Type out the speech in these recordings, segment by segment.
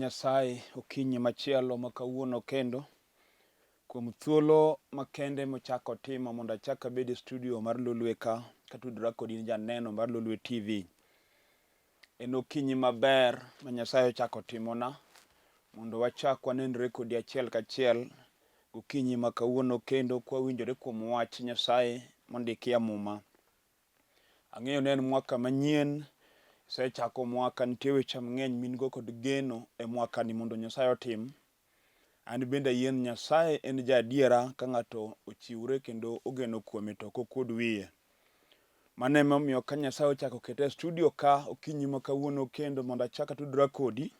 Nyasaye okinyi machielo ma kawuono kendo kuom thuolo makende mochako otimo mondo achak abed e studio mar Lolwe ka katudora kodi in janeno mar Lolwe TV. En okinyi maber ma Nyasaye ochako otimona mondo wachak wanenre kodi achiel kachiel gokinyi ma kawuono kendo kwawinjore kuom wach Nyasaye mondiki e Muma. Ang'eyo ni en mwaka manyien, isechako mwaka, nitie weche mang'eny ma in go kod geno e mwakani mondo Nyasaye otim. An bende ayie ni Nyasaye en ja adiera ka ng'ato ochiwre kendo ogeno kuome to ok okuod wiye. Mano emomiyo ka Nyasaye ochako oketa e studio ka okinyi ma kawuono kendo mondo achak atudra kodi,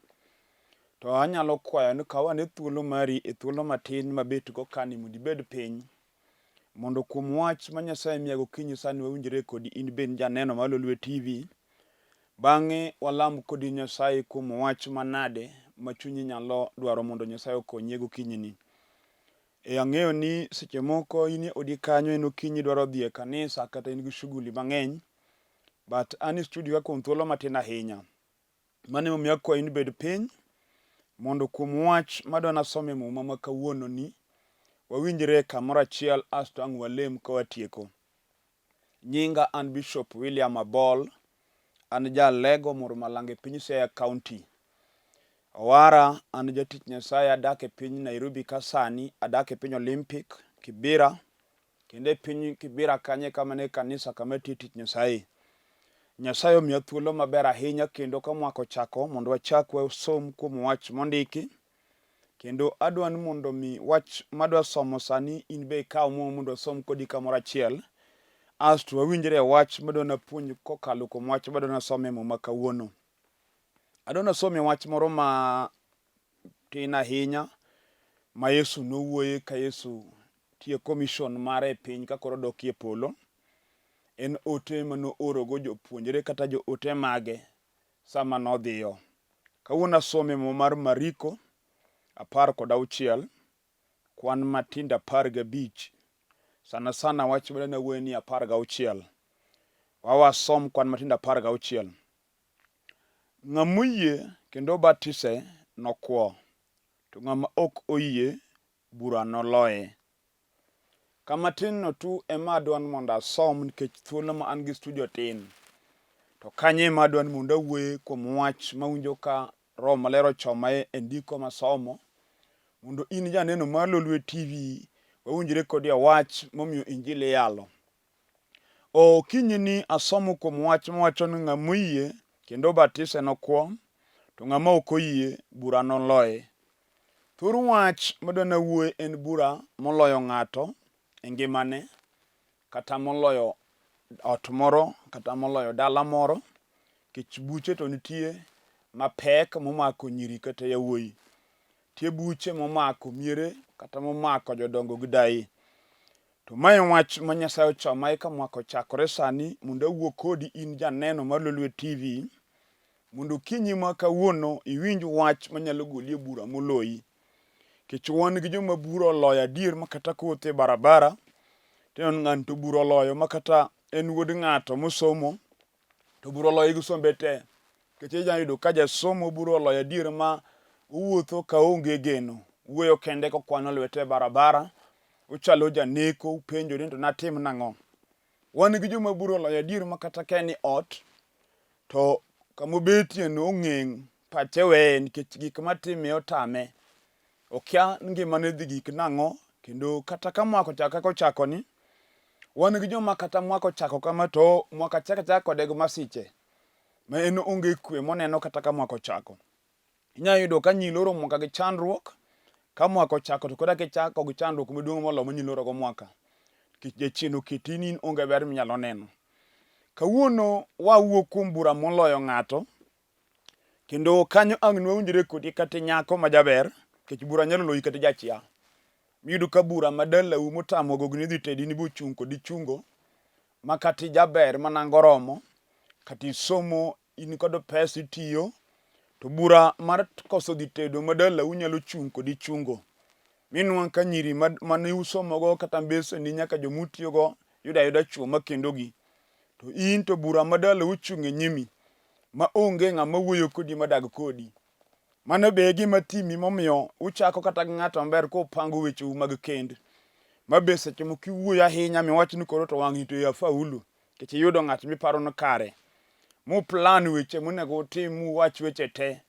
to anyalo kwayo ni kaw ane thuolo mari e thuolo matin mabet go kani mondo ibed piny Mondo kuom wach ma Nyasaye miya gokinyi sani wawinjre kodi in bende janeno mar Lolwe TV. Bang'e walam kodi Nyasaye kuom wach manade ma chunyi nyalo dwaro mondo Nyasaye okonyie gokinyini. E ang'eyo ni seche moko in e odi kanyo en okinyi idwaro dhi e kanisa kata in gi shughuli mang'eny but an e studio ka kuom thuolo matin ahinya. Mano emomiyo akwayi ni bed piny mondo kuom wach madwa nasom e muma ma kawuononi wawinjre kamoro achiel asto ang' walem ka watieko. Nyinga an Bishop William Abol, an ja Alego Murmalang e piny Siaya County. Owara an jatich Nyasaye adak e piny Nairobi ka sani, adak e piny Olympic, Kibera Kendo e piny Kibera kanyo e kama ne kanisa kama atiye tich Nyasaye. Nyasaye omiya thuolo maber ahinya kendo ka mwaka ochako mondo wachak wasom kuom wach mondiki. Kendo adwa ni mondo mi wach madwa somo sani in be ikaw muma mondo wasom kodi kamoro achiel. Asto wawinjre e wach madwa napuonj kokalo kuom wach madwa nasom e muma kawuono. Adwa nasomie wach moro ma tin ahinya ma Yesu nowuoye ka Yesu tieko mission mare e piny ka koro odokie e polo. En ote ma noorogo jopuonjre kata joote mage sama nodhiyo. Kawuono asome muma mar Mariko 16, kwan matindo 15. Sana sana wach madwa nawuoye ni 16. Wawasom kwan matindo 16. Ng'ama oyie kendo obatise nokwo, to ng'ama ok oyie, bura noloye. Kama tin no tu ema adwa ni mondo asom nikech thuolo ma an gi studio tin. To kanyo ema adwa ni mondo awuoye kuom wach mawinjo ka Roho Maler ochomae e ndiko masomo mondo in janeno mar Lolwe TV wawinjre kodi e wach momiyo injili iyalo. Okinyi ni asomo kuom wach mawacho ni ng'ama oyie kendo obatise nokwo, to ng'ama ok oyie bura noloye. Thor wach madwa nawuoye en bura moloyo ng'ato e ngimane kata moloyo ot moro kata moloyo dala moro nikech buche to nitie mapek momako nyiri kata yawuoyi. Nitie buche momako miere kata momako jodongo gi daye. To mae wach ma Nyasaye ochoma eka mwaka ochakore sani mondo awuo kodi in janeno mar Lolwe TV mondo okinyi ma kawuono iwinj wach manyalo goli e bura moloyi. Nikech wan gi joma bura oloyo adier ma kata kowuotho e barabara tineno ni ng'ani to bura oloyo ma kata en wuod ng'ato mosomo to bura oloye gi sombe te. Nikech inya yudo ka jasomo bura oloyo adier ma owuotho ka onge geno, wuoyo kende kokwano lwete e barabara, ochalo janeko, upenjore ni to natim nang'o. Wan gi joma bura oloyo adier ma kata ka en e ot to kama obetie no ong'eng' pache weye nikech gik matime otame. Okia ni ngimane dhi gik nang'o kendo kata ka mwaka ochako kaka ochakoni, wan gi joma kata mwaka ochako kama to mwaka chako achaka kode gi masiche ma en onge kwe moneno kata ka mwaka ochako. Inya yudo ka nyiloro mwaka gi chandruok, ka mwaka ochako to koro kichako gi chandruok maduong' moloyo manyiloro go mwaka. Nikech jachien oketi ni in onge ber minyalo neno. Kawuono wawuo kuom bura moloyo ng'ato, kendo kanyo ang' nwawinjre kodi kata nyako ma jaber, nikech bura nyalo loyi kata jachia. Miyudo ka bura ma dalau motamo gogni dhi tedi ni bochung' kodi chungo, ma kata ijaber ma nanga oromo, kata isomo in kod pesa itiyo, to bura mar koso dhi tedo ma dalau nyalo chung' kodi chungo. Minwang' ka nyiri mane usomogo kata mbeseni nyaka joma utiyogo yudo ayuda chwo makendogi. To in to bura ma dalau ochung' e nyimi ma onge ng'ama wuoyo kodi madag kodi. Mano be e gima timi momiyo uchako kata gi ng'ato maber kupango wecheu mag kend. Ma be seche moko iwuoyo ahinya miwach ni koro to wang'ni to afaulu nikech iyudo ng'at miparo ni kare. Mu plan weche monego utim muwach weche te.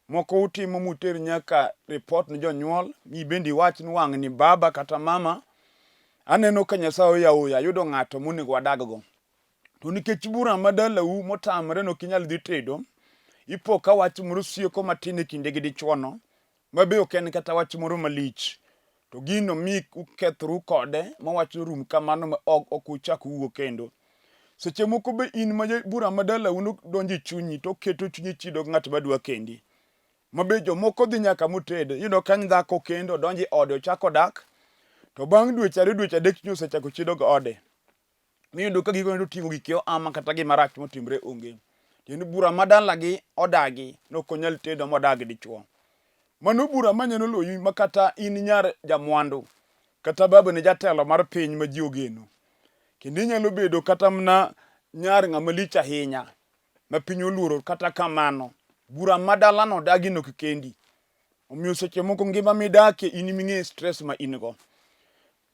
Moko utimo muter nyaka report ne jonyuol mi bende iwach ni wang'ni baba kata mama aneno ka Nyasaye oyawo yo ayudo ng'ato monego wadag go. To nikech bura ma dalau motamre no ok inyal dhi tedo, ipo ka wach moro sieko matin e kinde gi dichuono, ma be ok en kata wach moro malich. To gino mi ukethru kode ma wach rum kamano ma ok ok uchak uwuo kendo. Seche moko be in ma bura ma dalau no donjo e chunyi to oketo chunyi chido gi ng'at madwa kendi. Ma be jomoko dhi nyaka moted. Iyudo ka dhako kendo odonjo e ode ochako dak, to bang' dweche ariyo dweche adek chunye osechako chido gi ode. Miyudo ka gikone to oting'o gik ama kata gima rach motimre onge. Tiende bura ma dalagi odagi ni ok onyal tedo modag gi dichuo. Mano bura manyalo loyi ma kata in nyar jamwandu kata babani jatelo mar piny ma ji ogeno. Kendo inyalo bedo kata mana nyar ng'ama lich ahinya ma piny oluoro kata kamano bura ma dalano odagi no ok kendi. Omiyo seche moko ngima midakie in ema ing'eyo stress ma in go.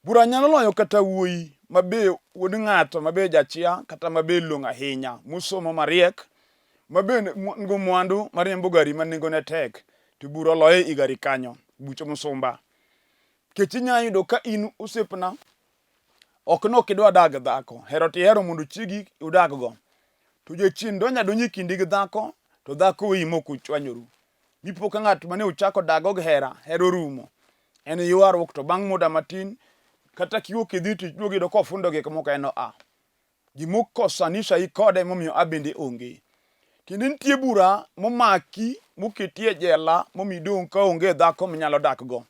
Bura nyalo loyo kata wuoyi ma be wuod ng'ato ma be jachia kata ma be long'o ahinya, mosomo mariek, ma be nigi mwandu mariembo gari ma nengone tek, to bura oloye i gari kanyo, buch msumba. Nikech inya yudo ka in osiepna, ok ni ok idwa dak gi dhako, hero to ihero mondo chiegi udag go. To jachien donjo adonja e kindi gi dhako, to dhako weyi ma ok uchwanyoru. Dipo ka ng'at mane uchako dakgo gi hera, hera orumo. En ywaruok to bang' muda matin, kata kiwuok idhi tich iduogo iyudo kofundo gik moko en oa. Gimokosanisha i kode emomiyo a bende onge. Kendo nitie bura momaki moketi e jela momiyo idong' ka onge dhako minyalo dakgo.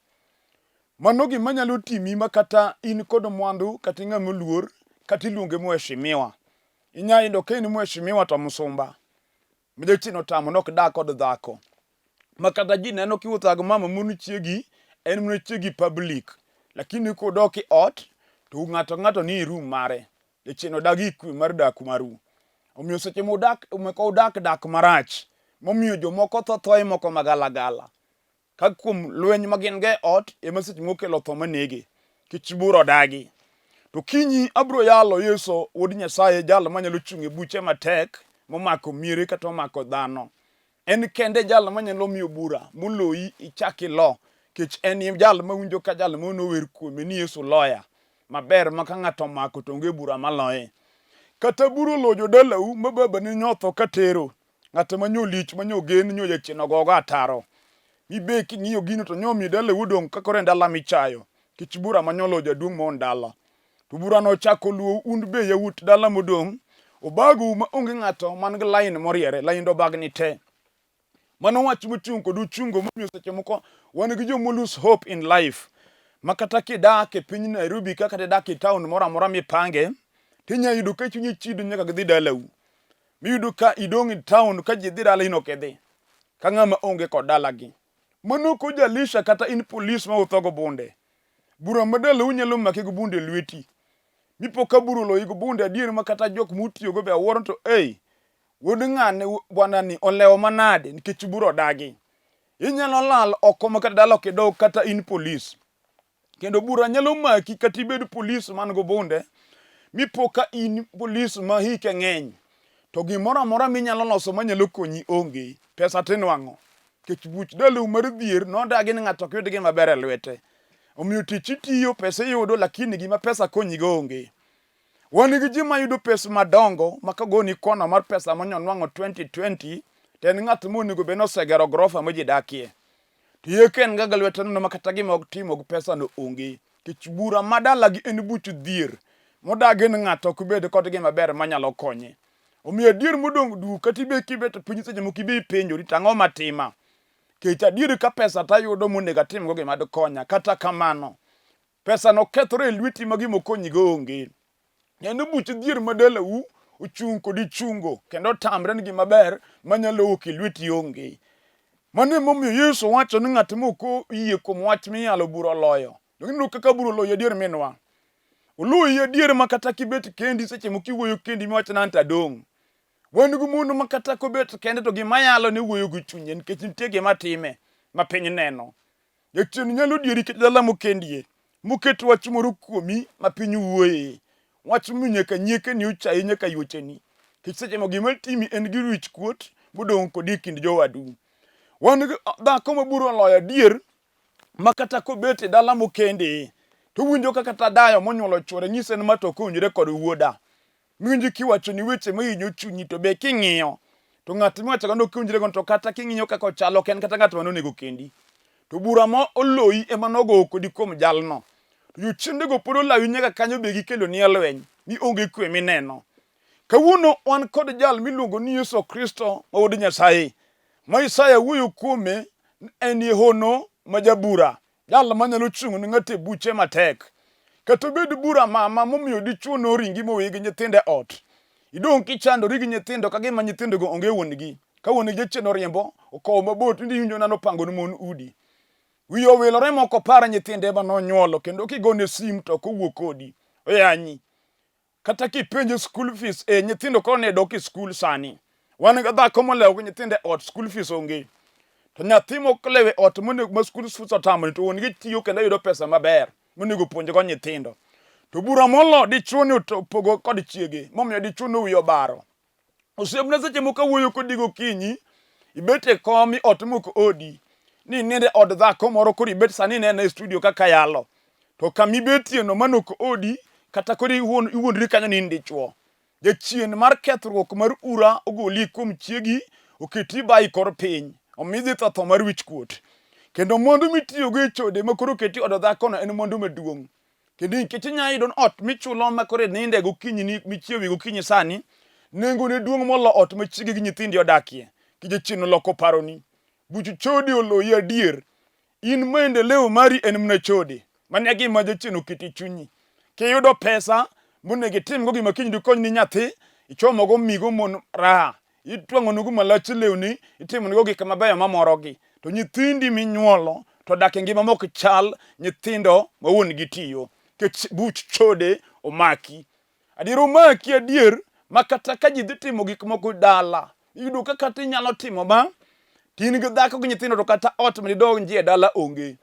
Mano gima nyalo timi ma kata in kod mwandu kata ing'ama oluor kata iluonge mheshimiwa. Inya yudo ka in mheshimiwa to msumba. Ma jachien otamo ni ok dag kod dhako. Ma kata ji neno kiwuotho gi mama mon chiegi, en mana chiegi public. Lakini kudok e ot, to ng'ato ng'ato ni e room mare. Jachien odagi kwe mar dak maru. Omiyo seche mudak, udak dak marach, momiyo jomoko tho thoye moko magalagala. Ka kuom lweny ma gin go e ot ema seche moko kelo tho manege, kech bura odagi. To kinyi abiro yalo Yesu wuod Nyasaye, jal manyalo chung' e buche matek momako miere kata omako dhano. En kende jal manyalo miyo bura moloyi ichak ilo, kech en jal mawinjo ka jal ma nower kuome ni Yesu loya maber ma ka ng'ato omako to onge bura maloye. Kata bura olo jodalau ma babani nyotho katero, Ng'at ma nyo lich, ma nyo gen, nyo jachien ogogo ataro. Mibe king'iyo gino to nyo mi dalau odong' ka koro en dala michayo. Kech bura ma nyolo jaduong' ma on dala. To bura no ochako luwo un be yawuot dala modong', obagou ma onge ng'ato man gi line moriere, line obagni te. Mano wach mochung' kod uchungo momiyo seche moko wan gi joma lose hope in life. Ma kata kidak e piny Nairobi ka kata idak e town moro amora mipange, tinya yudo ka chunyi chido nyaka gidhi dalau. Miyudo ka idong' e town ka ji dhi dala in ok idhi. Ka ng'ama onge kod dalagi. Mano ok ojalisha kata in polis ma utho go bunde. Bura ma dalau nyalo maki gi bunde e lweti. Mipo ka bura oloyi gi bunde adier ma kata jok mutiyogo be awuoro to ei, wuod ng'ane bwana ni olewo manade nikech bura odagi. Inyalo lal oko ma kata dala ok idog kata in polis. Kendo bura nyalo maki kata ibed polis man go bunde mipo ka in polis ma hike ng'eny to gimoro amora minyalo loso manyalo konyi onge, pesa tinwang'o. Nikech buch dalau mar dhier nodagi ni ng'ato ok yud gima ber e lwete. Omiyo tich itiyo, pesa iyudo, lakini gima pesa konyigo onge. Wan gi ji mayudo pes madongo ma kagoni kona mar pesa ma nonwang'o 2020 to en ng'at monego bed ni osegero gorofa ma ji dakie. To ye ka en ga lwete nono ma kata gima otimo gi pesa no onge. Nikech bura ma dalagi en buch dhier modagi ni ng'ato ok bed kod gima ber manyalo konye. Omiyo adier modong' duk kata ibe kibet piny seche moko ibe ipenjori to ang'o matima. Nikech adier ka pesa tayudo monego atimgo gima dikonya. Kata kamano, pesa no kethore e lweti ma gima okonyigo onge. En buch dhier ma dalau ochung' kodi chungo kendo otamre ni gima ber manyalo wuok e lweti onge. Mano emomiyo Yesu wacho ni ng'at mok oyie kuom wach miyalo bura oloyo. Donge ineno kaka bura oloyi adier minwa? Oloyi adier ma kata kibet kendi seche moko iwuoyo kendi miwach ni anto adong'. Wan gi mon ma kata kobet kende to gima yalo ne wuoyo gi chunye nikech nitie gima time. ma piny neno. Jachien nyalo dieri kata dala mokendie, moket wach moro kuomi ma piny wuoye. Wach mi nyaka nyiekeni ochayi nyaka yuocheni. Nikech seche mo gima timi en gir wich kuot modong' kodi e kind jowadu. Wan gi dhako ma bura oloyo adier ma kata kobet e dala mokende to owinjo ka kata dayo monyuolo chuore nyise ni ma to ok owinjore kod wuoda. Miwinjo kiwacho ni weche mahinyo chunyi to be king'iyo to ng'at miwacho go ok owinjore go to kata king'iyo kaka ochalo ok en kata ng'at mane onego kendi. To bura ma oloyi ema nogowo kodi kuom jalno. To jochiendego pod olawi nyaka kanyo be gikeloni e lweny ni onge kwe mineno. Kawuono wan kod jal miluongo ni Yesu Kristo ma wuod Nyasaye ma Isaya wuoyo kuome en e hono ma jabura Jal manyalo chung' ne ng'ato e buche matek. Kata obed bura mama momiyo dichwo noringi moweyi gi nyithindo e ot. Idong' kichandori gi nyithindo ka gima nyithindogo onge wuon-gi. Ka wuon-gi jachien oriembo okowo mabor to iwinjo nano opango ne mon udi. Wiye owilore ma ok opar nyithinde ma nonyuolo kendo kigone sim to ok owuo kodi. Oyanyi. Kata kipenje school fees, e nyithindo koro ne dok e school sani. Wan ga dhako molewo gi nyithindo e ot, school fees onge. To nyathi molewo e ot monego ma school fees otamo to wuon gi tiyo kendo yudo pesa maber monego puonjgo nyithindo. To bura molo dichuo ni opogo kod chiege momiyo dichuo no wiye obaro. Osiepna seche moko awuoyo kodi gokinyi, ibet e kom i ot mok odi, ni ininde od dhako moro koro ibet sani inena e studio kaka yalo. To kama ibetie no mano ok odi kata koro iwuondri kanyo ni in dichuo. Jachien mar kethruok mar ura ogoli kuom chiegi oketi bayi kor piny. Omi idhi tho tho mar wichkuot. Kendo mwandu mitiyogo e chode ma koro oketi od dhakono en mwandu maduong'. Kendo nikech inya yudo ni ot michulo ma koro ininde gokinyi ni michiewe gokinyi sani nengo ne duong' molo ot ma chiegi gi nyithindi odakie. Ki jachien oloko paroni. Buch chode oloyi adier. In maendeleo mari en mana chode. Mano e gima jachien oketo e chunyi. Kiyudo pesa monego itimgo gima kiny dikony ni nyathi, ichomogo migo mon raha. Itwang'onego malach lewni, itimonego gik mabeyo mamorogi. To nyithindi minyuolo to odak e ngima mok chal nyithindo ma wuon gi tiyo. Nikech buch chode omaki. Adier omaki adier ma kata ka ji dhi timo gik moko dala, iyudo ka kata inyalo timo ma to in gi dhako gi nyithindo to kata ot ma didonjie e dala onge.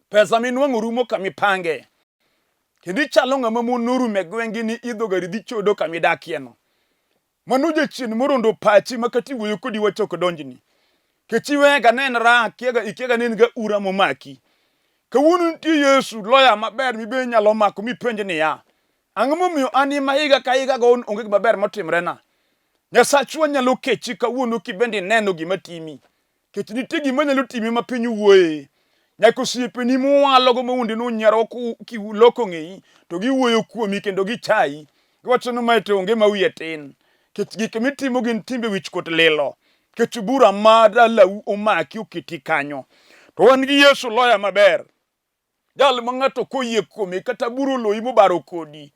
Pesa minwang'o rumo kama ipange. Kendo ichalo ng'ama mon norumo e gweng'gi ni idho gari dhi chodo kama idakieno. Mano jachien morondo pachi ma kata iwuoyo kodi wach ok donjni. Kech iwega ne en raha, kiaga ikiaga ne en ga ura momaki. Kawuono nitie Yesu loya maber mibe inyalo mako mipenj niya, ang'o momiyo an ema higa ka higa go onge gima ber motimrena? Nyasachwa nyalo kechi kawuono kibende ineno gima timi. Nikech nitie gima nyalo timi ma piny wuoye. Nyaka osiepeni muwalogo ma wuondi nunyiero kiloko ng'eyi to giwuoyo kuomi kendo gichayi. Giwacho ni mae to onge ma wiye tin. Nikech gik mitimo gin timbe wichkuot lilo. Nikech bura ma dalau omaki oketi kanyo. To wan gi Yesu loya maber. Jal ma ng'ato koyie kuome kata bura oloyi mobaro kodi.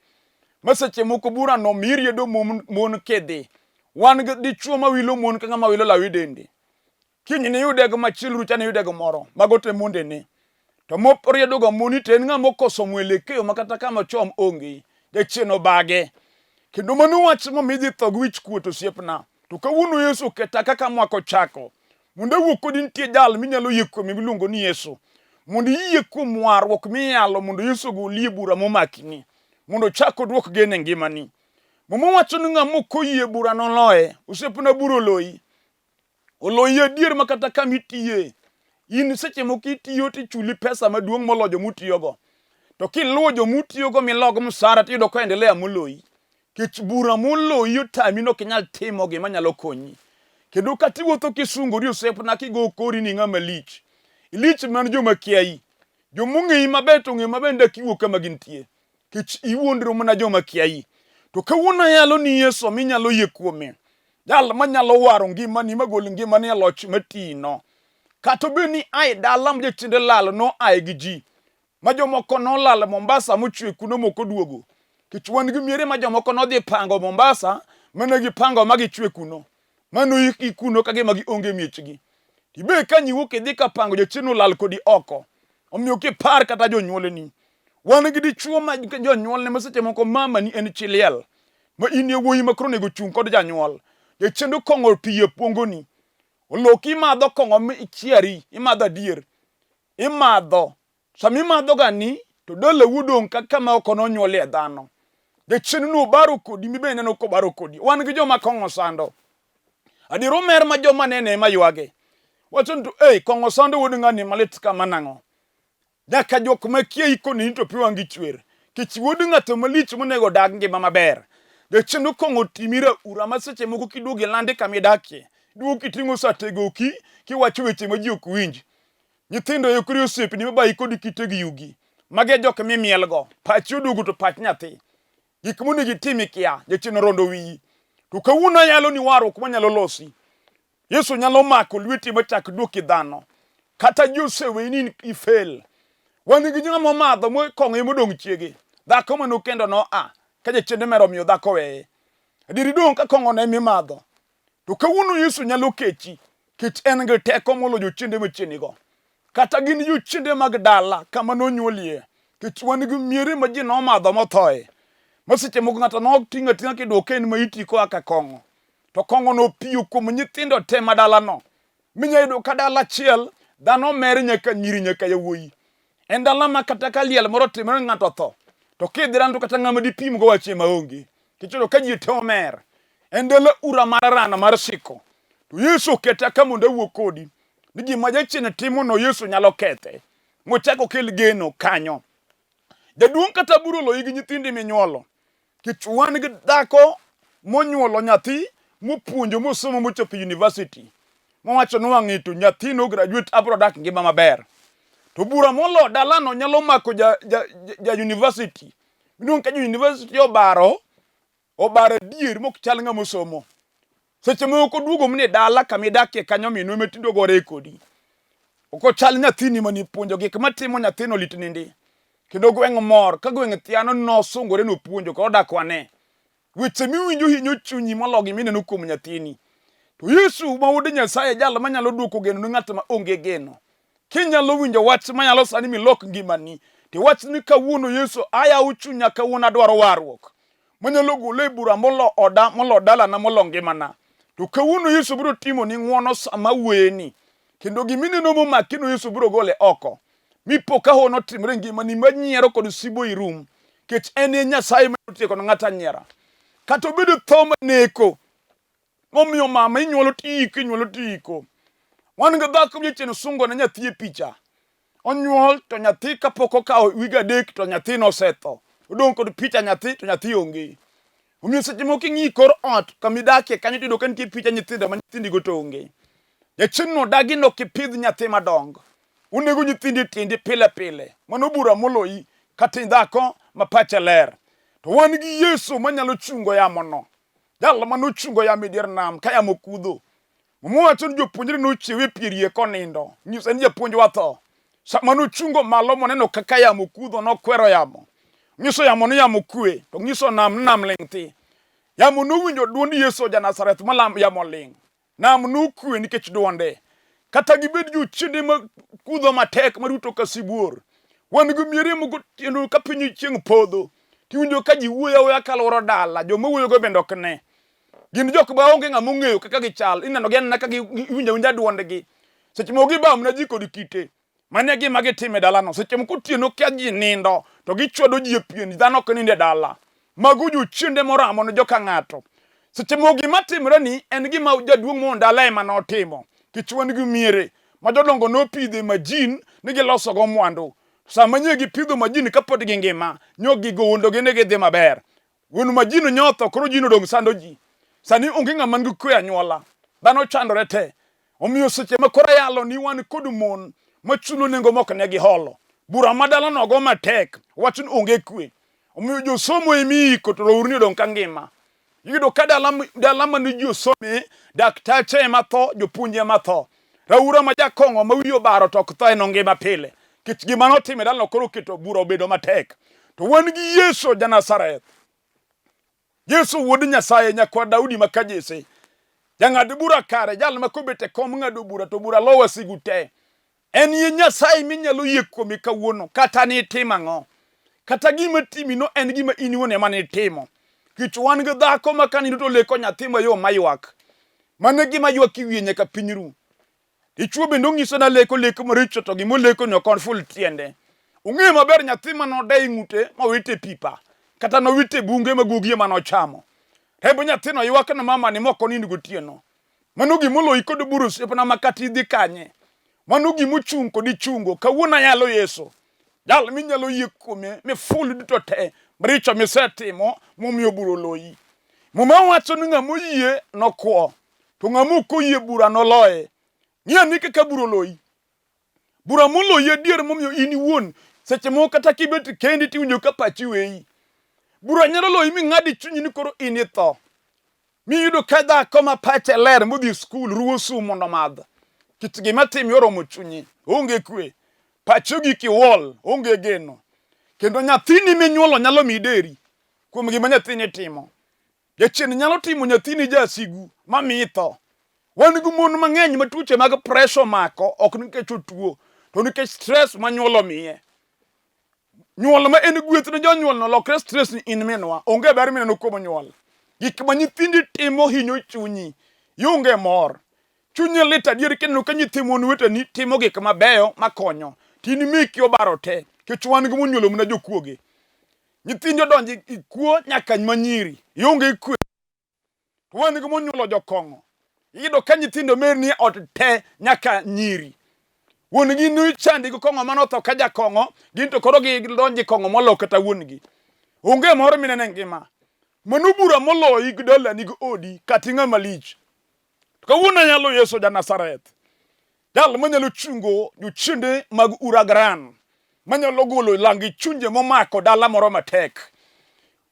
Ma seche moko bura no mi riedo mon, mon kidhi. Wan gi dichuo ma wilo mon ka ng'ama wilo law e dende. Kiny niyude go machielo rucha niyude go moro. Mago te mondene. To moriedo ga moni to en ng'ama okoso mwelekeo ma kata kama ochom onge. Jachien obage. Kendo mano wach momi dhi tho gi wich kuot osiepna. To kawuono Yesu oketa kaka mwaka ochako. Mondo awuo kodi nitie jal minyalo yie kuome miluongo ni Yesu. Mondo iyie kuom warruok miyalo mondo Yesu ogoli e bura momakini. Mondo ochak oduok geno e ngimani. Muma wacho ni ng'ama ok oyie bura noloye. Osiepna bura oloyi. Oloyi adier ma kata kama itiye. In seche moko itiyo tichuli pesa maduong' moloyo joma utiyogo. To kiluwo joma utiyogo milog msara tiyudo ka endelea moloyi. Kech bura moloyi otami ni ok inyal timo gima nyalo konyi. Kendo kata iwuotho kisungori osiepna kigo kori ni ng'ama lich. Ilich man joma kiayi. Joma ong'eyi maber to ong'eyo maber ni dak iwuog kama gintie. Kech iwuondri mana joma kiayi. To kawuono ayalo ni Yesu minyalo yie kuome. Jal manyalo waro ngimani magol ngimani e loch matino. Kata obed ni ae dala ma jochiende lal noae gi ji. Ma jomoko nolal Mombasa mochwe kuno mok oduogo. Kech wan gi miere ma jomoko nodhi pango Mombasa mane gipango ma gichwe kuno. Mano ikgi kuno ka gima gionge miechgi. Ibe ka nyiwuok idhi ka pango jachien olal kodi oko. Omiyo kipar kata jonyuolni. Wan gi dichuo ma jonyuolne ma seche moko mamani en chi liel. Ma in e wuoyi ma koro onego chung' kod janyuol. Jachien okong'o pi e pongoni. Oloki imadho kong'o mi ichiari, imadho adier. Imadho. Sama imadho ga ni, to dalau odong' ka kama ok nonyuolie dhano. Jachien no obaro kodi mibe ineno kobaro kodi. Wan gi joma kong'o sando. Adier omer ma joma nene ema ywage. Wacho ni to ei kong'o sando wuod ng'ani malit kama nang'o? Nyaka jok ma kia iko nini to pi wang'gi chwer. Kech wuod ng'ato malich monego odag ngima maber. Jachien kong'o timi raura ma seche moko kiduogo ilandi kama idakie. Iduogo kiting'o sate goki kiwacho weche ma ji ok winj. Nyithindo yokri osiepni mabayi kod kite gi yugi. Magi e jok mimielgo. Pachi oduogo to pach nyathi. Gik monego itim ikia, jachien orondo wiyi. To kawuono ayalo ni warruok manyalo losi. Yesu nyalo mako lweti machak duoki dhano. Kata ji oseweyi ni ifel. Wan gi ng'ama omadho mo kong'o ema odong' chiege. Dhako mane okendo no a ka jachiende mer omiyo dhako weye. Adier idong' ka kong'o no ema imadho. To kawuono Yesu nyalo kechi, kech en gi teko moloyo jochiende machiegnigo. Kata gin jochiende mag dala kama nonyuolie, kech wan gi miere ma ji nomadho mothoe. Ma seche moko ng'ato noting'o ating'a kiduoke en maiti koa ka kong'o. To kong'o nopiyo kuom nyithindo te ma dalano. Minya yudo ka dala achiel dhano mer nyaka nyiri nyaka yawuoyi. En dala ma kata ka liel moro otimore ni ng'ato otho, to kidhi rando kata ng'ama dipim go wach ema onge. Kichulo ka ji te omer. En dala ura mar rana mar siko. To Yesu oketa ka mondo awuo kodi ni gima jachien timo no Yesu nyalo kethe. Mochak okel geno kanyo. Jaduong' kata bura oloyi gi nyithindi minyuolo. Nikech wan gi dhako monyuolo nyathi mopuonjo mosomo mochopo e university mowacho ni wang'i to nyathino graduate abro dak ngima maber. To bura molo dalano nyalo mako ja, ja, ja, ja university. Miduong' ka ja university obaro, obaro adier mok chal ng'ama osomo. Seche moko oduogo mni dala kama idakie kanyo minwa ema tinde ogore kodi. Ok ochal nyathini mane ipuonjo gik matimo nyathino litni ndi. Kendo gweng' mor ka gweng' thiano nosungore nopuonjo koro dak wane. Weche miwinjo hinyo chunyi molo gima ineno kuom nyathini. To Yesu ma wuod Nyasaye jal manyalo duoko geno ne ng'at ma onge geno. Kinyalo winjo wach manyalo sani milok ngimani, to iwach ni kawuono Yesu ayawo chunya kawuono adwaro warruok. Manyalo gole e bura molo oda, molo dalana, molo ngimana. To kawuono Yesu biro timoni ng'wono sama awuoyeni. Kendo gimineno momakino Yesu biro gole oko. Mipo ka hono otimore e ngimani ma nyiero kod sibo irum. Kech en e Nyasaye ma otieko ne ng'ato anyiera. Kata obedo tho maneko, momiyo mama inyuolo tiyiko, inyuolo tiyiko. Wan gi dhako jachien osungo ne nyathi e picha. Onyuol to nyathi kapok okawo wiga adek to nyathino osetho. Odong' kod picha nyathi to nyathi onge. Omiyo seche moko ing'i kor ot kama idakie kanyo tiyudo ka nitie picha nyithindo ma nyithindigo to onge. Jachien-no dagi ni ok ipidh nyathi madongo. Onego nyithindi e tiendi pile pile. Mano bura moloyi kata in dhako ma pache ler. To wan gi Yesu manyalo chungo yamono. Jal ma nochungo yamo e dier nam ka yamo kudho. Muma wacho ni jopuonjre nochiewe e pier yie konindo. Nyise ni japuonj watho. Sama nochungo malo moneno kaka yamo kudho nokwero yamo. Nyiso yamo ni yamo kwe, to nyiso nam ni nam ling' thi. Yamo nowinjo dwond Yesu ja Nazareth ma yamo ling'. Nam nokwe nikech dwonde. Kata gibed jochiende ma kudho matek maruto ka sibuor. Wan gi miere moko otieno ka piny chieng' podho. Tiwinjo ka ji wuoyo awuoya kalworo dala, joma wuoyogo bende ok ne. Gin jok ma onge ng'ama ong'eyo kaka gichal. Ineno gi anena ka giwinjo awinja dwondgi. Seche moko gibam na ji kod kite. Mano e gima gitimo e dalano. Seche moko otieno ka ji nindo to gichwado ji e pien, dhano ok nind e dala. Mago jochiende moramo ne joka ng'ato. Seche moko gima timore ni en gima jaduong' moon dala ema notimo. Nikech wan gi miere ma jodongo nopidhe majin ni gilosogo mwandu. Sama nye gipidho majin kapod gingima, nyo gigowondo gi ni gidhi maber. Wuon majino nyotho, koro jino odong' sando ji. Sani onge ng'ama nigi kwe anyuola. Dhano chandore te. Omiyo seche ma koro ayalo ni wan kod mon machulo nengo mok ne giholo. Bura ma dalano ogo matek, wacho ni onge kwe. Omiyo josomo emiiko to rourni odong' ka ngima. Iyudo ka dala, dala mane ji osome, daktache ema tho, jopuonj ema tho. Raura ma jakong'o ma wiye obaro to ok tho en ongima pile. Nikech gima notimo e dalano koro oketo bura obedo matek. To wan gi Yesu ja Nazareth. Yesu wuod Nyasaye, nyakwar Daudi ma ka Jesse. Jang'ad bura kare, jal ma kobet e kom ng'ado bura to bura lo wasigu te. En ye Nyasaye minyalo yie kuome kawuono, kata nitim ang'o. Kata gima timino en gima in iwuon ema nitimo. Nikech wan gi dhako ma ka nindo to leko nyathi mayom maywak. Mano e gima ywak e wiye nyaka piny ru. Dichuo bende onyiso na leko lek maricho to gima oleko ni ok oful tiende. Ong'eyo maber nyathi mane odei ng'ute ma owite e pipa kata nowite e bunge ma guogi ema nochamo. Remb nyathino ywak ne mamani mok onind gotieno. Mano gima oloyi kod bura osiepna ma kata idhi kanye. Mano gima ochung' kod ichungo. Kawuono ayalo Yesu. Jal minyalo yie kuome miful duto te maricho misetimo momiyo bura oloyi. Muma wacho ni ng'ama oyie nokwo. To ng'ama ok oyie bura noloye. Ng'i ane kaka bura oloyi. Bura moloyi adier momiyo in iwuon seche moko kata kibet kendi tiwinjo ka pachi weyi. Bura nyalo loyi ming'ad e chunyi ni koro in itho. Miyudo ka dhako ma pache ler modhi skul ruwo sum mondo omadh. Kit gima timi oromo chunyi. Onge kwe. Pache ogik iwol, onge geno. Kendo nyathini minyuolo nyalo mi deri kuom gima nyathini timo. Jachien nyalo timo nyathini jasigu ma mi tho. Wan gi mon mang'eny ma tuoche mag pressure omako ok nikech otuo to nikech stress ma nyuol omiye. Nyuol ma en gweth ne jonyuol no lokre stress ni in minwa. Onge ber mineno kuom nyuol. Gik ma nyithindi timo hinyo chunyi. Ionge mor. Chunyi lit adier kineno ka nyithi mon weteni timo gik mabeyo makonyo. To in meki obaro te. Nikech wan gi monyuolo mana jokuoge. Nyithindi odonjo e kuo nyaka manyiri. Ionge kwe. To wan gi monyuolo jokong'o. Iyudo ka nyithindo merni e ot te nyaka nyiri. Wuon gi nichandi gi kong'o mane otho ka jakong'o, gin to koro gidonjo e kong'o molo kata wuon gi. Onge mor mineno e ngima. Mano bura moloyi gi dalani gi odi kata ing'ama lich. To kawuono anyalo Yesu ja Nazareth. Jal manyalo chungo jochiende mag Uragran, manyalo golo langi chunje momako dala moro matek.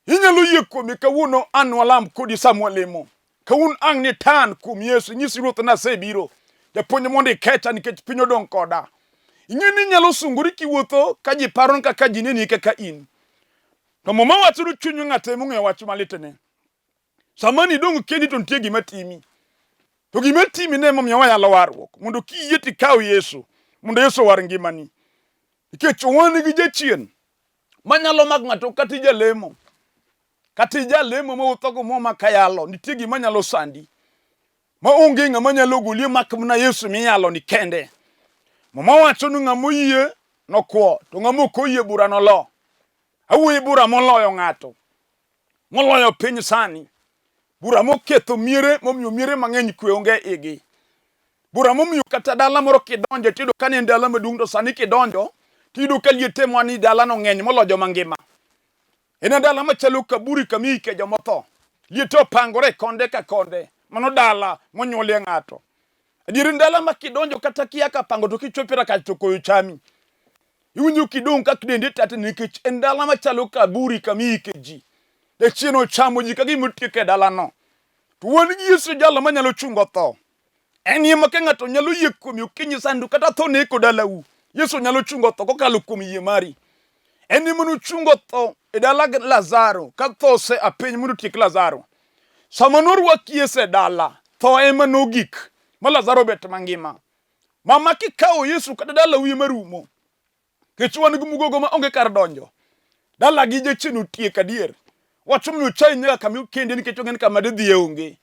Inyalo yie kuome kawuono an walam kodi sama walemo. Kawuono ang' ni tan kuom Yesu, inyisi Ruoth ni asebiro. Japuonj mondo ikecha nikech piny odong' koda. Ing'e ni inyalo sungori kiwuotho ka ji paro ni kaka ji neni kaka in. To Muma wacho ni chuny ng'ato ema ong'eyo wach malitne. Sama nidong' kendi to nitie gima timi. To gima timi ne emomiyo wayalo warruok mondo kiyie tikaw Yesu mondo Yesu owar ngimani. Nikech wan gi jachien manyalo mako ng'ato kata ijalemo. Kata ijalemo mawuotho go muma kayalo nitie gima nyalo sandi. Ma onge ng'ama nyalo golie mak mana Yesu miyalo ni kende. Muma wacho ni ng'ama oyie nokwo to ng'ama ok oyie bura nolo. Awuoyo bura moloyo ng'ato. Moloyo piny sani. Bura moketho miere momiyo miere mang'eny kwe onge igi. Bura momiyo kata dala moro kidonjo tiyudo ka ne en dala maduong' to sani kidonjo tiyudo ka liete mani dalano ng'eny moloyo joma ngima. En dala machalo kaburi kama iike jomotho. Liete opangore e konde ka konde. Mano dala monyuolie ng'ato. Adier en dala ma kidonjo kata kia ka pango to kichopo rakacha to koyo chami. Iwinjo kidong' ka dendi tetni nikech en dala machalo kaburi kama iike ji. Jachien ochamo ji ka gima otieko e dalano. To wan gi Yesu jalo manyalo chungo tho. En ema ka ng'ato nyalo yie kuome okinyi sandu kata tho neko dalau. Yesu nyalo chungo tho kokalo kuom yie mari. En ema nochungo tho e dala Lazaro ka tho osea piny mondo otiek Lazaro. Sama norwak Yesu e dala, tho ema nogik ma Lazaro obet mangima. Mama kikawo Yesu kata dalau ema rumo. Nikech wan gi mugogo ma onge kar donjo. Dalagi jachien otiek adier. Wach omiyo ochayi nyaka kama okende nikech ong'e ni kama didhiye onge.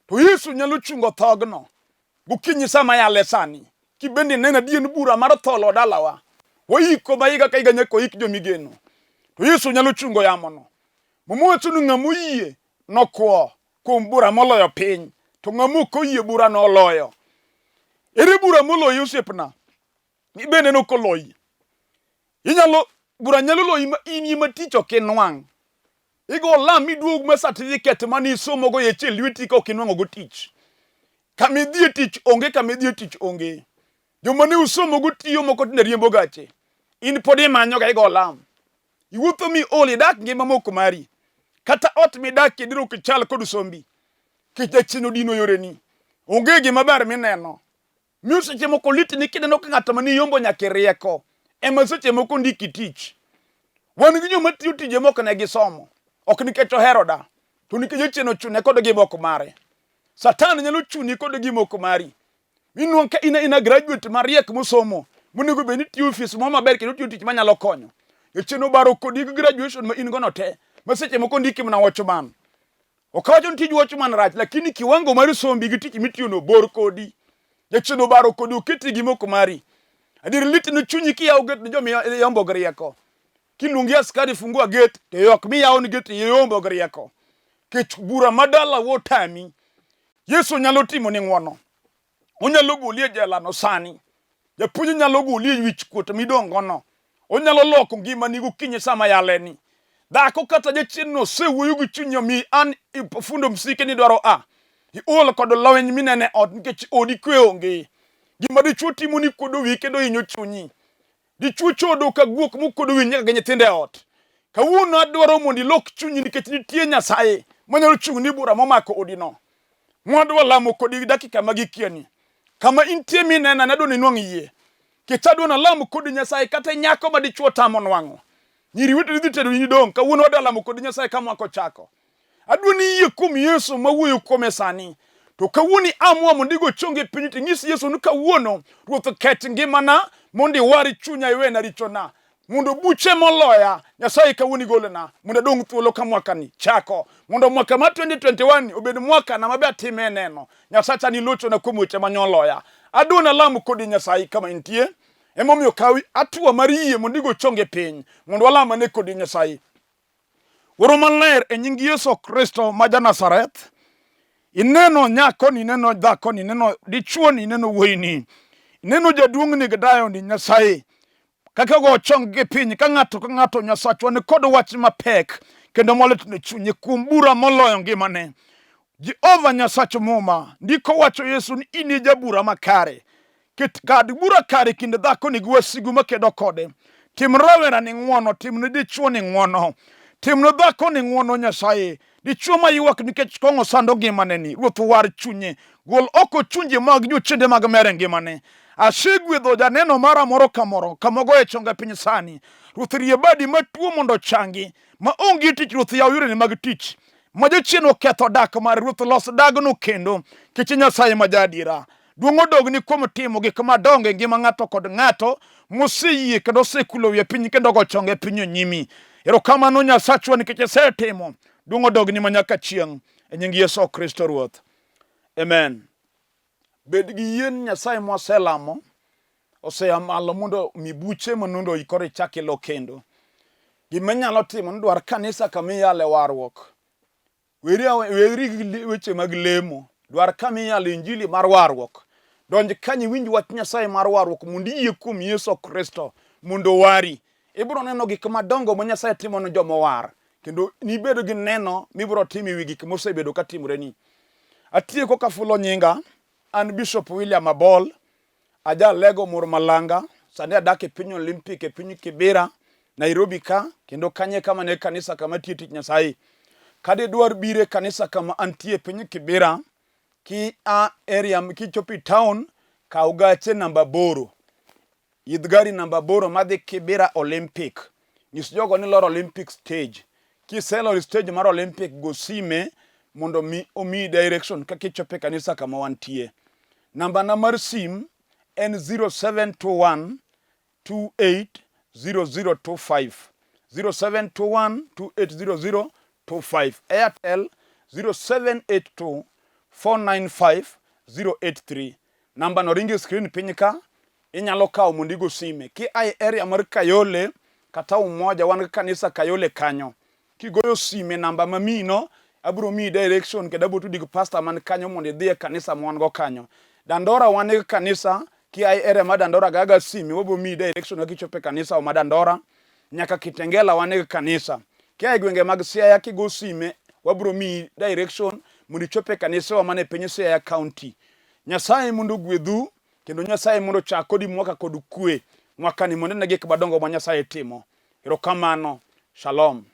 To Yesu nyalo chungo thogno. Gokinyi sama yale sani. Kibende ineno adier ni bura mar tho olo dalawa. Waiko ma higa ka higa nyaka waik jomigeno. To Yesu nyalo chungo yamono. Muma wacho ni ng'ama oyie nokwo kuom bura moloyo piny. To ng'ama ok oyie bura noloyo. Ere bura moloyi osiepna? Ibende nokoloyi. Inyalo bura nyalo loyi ma in ema tich ok inwang'. Igo lam miduog ma certificate mane isomogo eche lweti ka ok inwang'o go tich. Kama idhiye tich onge, kama idhiye tich onge. Joma ne usomogo tiyo moko tinde riembo gache. In pod imanyoga igo lam. Iwuotho mi ol idak ngima mok mari. Kata ot midakie diro ok chal kod sombi. Nikech jachien odino yoreni. Onge gima ber mineno. Miyo seche moko litni kineno ka ng'ato mane iyombo nyaka e rieko ema seche moko ndiki tich. Wan gi joma tiyo tije mok ne gisomo, ok nikech ohero da, to nikech jachien ochune kod gima ok mare. Satan nyalo chuni kod gima ok mari. Minwang' ka in aina graduate mariek mosomo, monego bed ni tiyo ofis moro maber kendo tiyo tich manyalo konyo. Jachien obaro kodi gi graduation ma in go no te, ma seche moko ndiki mana watchman. Ok awacho ni tij watchman rach, lakini kiwango mar sombi gi tich mitiyo no bor kodi. Jachien obaro kodi oketi gima ok mari. Adier lit ne chunyi kiyawo gate ne joma yombo gi rieko. Kiluongi askari fungua gate to ok miyawo ni gate yombo gi rieko. Kech bura ma dala wotami. Yesu nyalo timo ni ng'wono. Onyalo goli e jelano sani. Japuonj nyalo goli e wich kuot midong'ono. Onyalo loko ngimani gokinyi sama yaleni. Dhako kata jachien no osewuoyo gi chunyi omiyi an fundo msike ni dwaro a. Iol kod lweny minene ot nikech odi kwe onge. Gima dichuo timoni kuodo wiyi kendo hinyo chunyi. Dichuo chodo ka guok mokuodo wiyi nyaka gi nyithindo e ot. Kawuono adwaro mondo ilok chunyi nikech nitie Nyasaye manyalo chung' ni bura momako odino. Mwadwa lamo kodi dakika mag ikiani. Kama intie minena nadwa ni inwang' yie. Kech adwa nalam kodi Nyasaye kata nyako ma dichuo tamo nwang'o. Nyiri weteni dhi tedo in idong'. Kawuono wadwa lamo kodi Nyasaye ka mwaka ochako. Adwa ni iyie kuom Yesu ma wuoyo kuome sani. To kawuono iamua mondo igo chongi piny to inyis Yesu ni kawuono Ruoth ket ngimana mondo iwar chunya iwena richona. Mondo buche moloya Nyasaye kawuono igolona mondo adong' thuolo ka mwakani chako. Mondo mwaka mar 2021 obed mwakana mabe atime neno. Nyasacha ni lochona kuom weche manyoloya. Adwa nalam kodi Nyasaye kama intie. Emomiyo kaw hatua mar yie mondo igo chongi piny mondo walamane kodi Nyasaye. Wuoro maler e nying Yesu Kristo ma ja-Nazareth, ineno nyakoni, ineno dhakoni, ineno dichuoni, ineno wuoyini, ineno jaduong'ni gi dayoni, Nyasaye, kaka go chong gi piny ka ng'ato ka ng'ato Nyasachwa ni kod wach mapek kendo molit ne chunye kuom bura moloyo ngimane. Jehova Nyasach Muma, ndiko wacho Yesu ni in e jabura makare. Ket kad bura kare kind dhakoni gi wasigu makedo kode. Tim rawera ni ng'wono, tim ne dichwo ni ng'wono. Tim ne dhako ni ng'wono Nyasaye. Dichwo ma ywak nikech kong'o sando ngimane ni, Ruoth war chunye. Gol oko chunje mag jochiende mag mer e ngimane. Asegwedho janeno mara moro ka moro kama ogoye chonge piny sani. Ruoth rie badi matuo mondo ochangi. Ma onge tich Ruoth yaw yorene mag tich. Ma jachien oketho dak mare Ruoth los dagno kendo. Kech Nyasaye ma jaadiera. Duong' odogni kuom timo gik madongo e ngima ng'ato kod ng'ato moseyie kendo osekulo wiye piny kendo ogo chonge piny e nyimi. Erokamano Nyasachwa nikech isetimo. Duong' odogni ma nyaka chieng' e nying Yesu Kristo Ruoth. Amen. Bed gi yien Nyasaye mwaselamo osea malo mondo mi buche manondo koro ichak ilo kendo. Gima inyalo timo ni dwar kanisa kama iyale warruok. Weri weri gi weche mag lemo. Dwar kama iyalo injili mar warruok. Donj kanyo iwinj wach Nyasaye mar warruok mondo iyie kuom Yesu Kristo mondo owari. Ibiro neno gik madongo ma Nyasaye timo ne joma owar kendo nibedo gi neno mibiro timo e wi gik mosebedo ka timoreni. Atieko kafulo nyinga. An Bishop William Abol. Aja Lego Mur Malanga, sani adak e piny Olympic e piny Kibera, Nairobi ka, kendo kanye kama ne kanisa kama tiyo tich Nyasaye. Ka didwar biro e kanisa kama antie e piny Kibera, ki a area kichopo e town, kaw gache namba 8. Idh gari namba 8 madhi Kibera Olympic. Nyis jogo ni lor Olympic stage. Kiselor stage mar Olympic, go sime mondo mi omiyi direction kaka ichopo e kanisa kama wantie. Namba na mar sim en 0721 280025. 0721 280025. Airtel 0782 495 083. Namba no ringo e screen piny ka, inyalo kawo mondo igo sime. Ki a e area mar Kayole kata Umoja, wan gi kanisa Kayole kanyo. Kigoyo sime namba mamiyino, abiro miyi direction kendo abiro tudi gi pastor man kanyo mondo idhi e kanisa ma wan go kanyo. Dandora wan gi kanisa, ki a e area mar Dandora gaga sime, wabiro miyi direction kaka ichopo e kanisa ma Dandora. Nyaka Kitengela wan gi kanisa. Kia e gwenge mag Siaya kigo sime, wabiro miyi direction mondo ichop e kanisawa man e piny Siaya County. Nyasaye mondo ogwedhu kendo Nyasaye mondo ochak kodi mwaka kod kwe. Mwakani mondo ine gik madongo ma Nyasaye timo. Erokamano. Shalom.